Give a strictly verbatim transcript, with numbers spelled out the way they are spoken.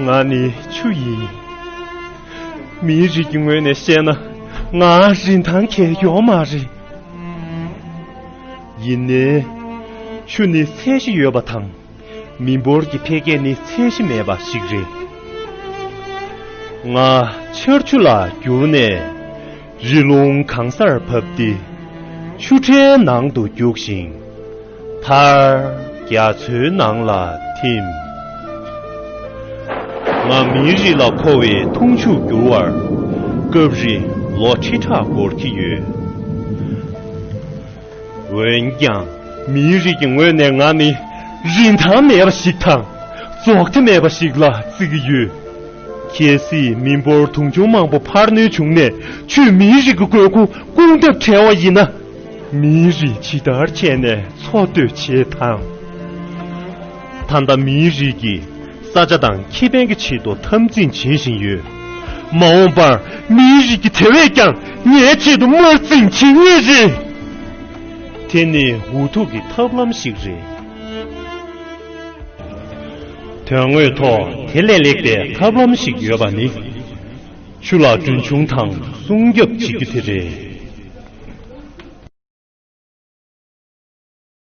ང་ནི་ཆུ་ཡིན། མིའི་རིགས་ཀྱི་ངོས་ནས་བཤད་ན། ང་རིན་ཐང་གང་ཡང་ཡོད་མ་རེད། ཡིན་ནའི། ཆུ་ནི་ཚད་གཞི་ཡོད་པ་དང་། མི་འབོར་གྱི་འཕེལ་རྒྱས་ནི་ཚད་གཞི་མེད་པ་ཞིག་རེད། ང་ཆར་ཆུ་ལ་གྱུར་ནས། རི་ལུང་གང་སར་བབས་ཏེ། ཆུ་ཁྲའི་ནང་དུ་རྒྱུགས་ཤིང་། མཐར་རྒྱ་མཚོའི་ནང་ལ་ཐིམ། ང་མིའི་རིགས་ལ་མཁོ་བའི་འཐུང་ཆུར་འགྱུར་བར་སྐབས་རེ་ལོ་ཁྲི་ཕྲག་འགོར་གྱི་ཡོད། འོན་ཀྱང་། མིའི་རིགས་ཀྱི་ངོས་ནས་ང་ནི་རིན་ཐང་མེད་པ་ཞིག་དང་། རྫོགས་མཐའ་མེད་པ་ཞིག་ལ་བརྩི་གི་ཡོད། གལ་སྲིད་མི་འབོར་དུང་ཕྱུར་མང་པོ་འཕར་སྣོན་བྱུང་ནས། ཆུས་མིའི་རིགས་ཀྱི་དགོས་མཁོ་སྐོང་ཐབས་བྲལ་བ་ཡིན་ན། མིའི་རིགས་ཇི་ལྟར་བྱས་ནས་འཚོ་སྡོད་བྱེད་དམ། ད་ལྟ་མིའི་རིགས་ཀྱིས་ས་ཆ་དང་ཁེ་ཕན་གྱི་ཆེད་དུ་འཐབ་འཛིང་བྱེད་བཞིན་ཡོད། མ་འོངས་པར་མིའི་རིགས་ཀྱིས་དེ་བས་ཀྱང་ངའི་ཆེད་དུ་དམར་འཛིང་བྱེད་ངེས་རེད། དེ་ནི་འུ་ཐུག་གི་ཐབས་ལམ་ཞིག་རེད། དོན་དངོས་ཐོག་དེ་ལས་ལེགས་པའི་ཐབས་ལམ་ཞིག་ཡོད་པ་ནི། ཆུ་ལ་གྲོན་ཆུང་དང་སྲུང་སྐྱོབ་བྱེད་རྒྱུ་དེ་རེད།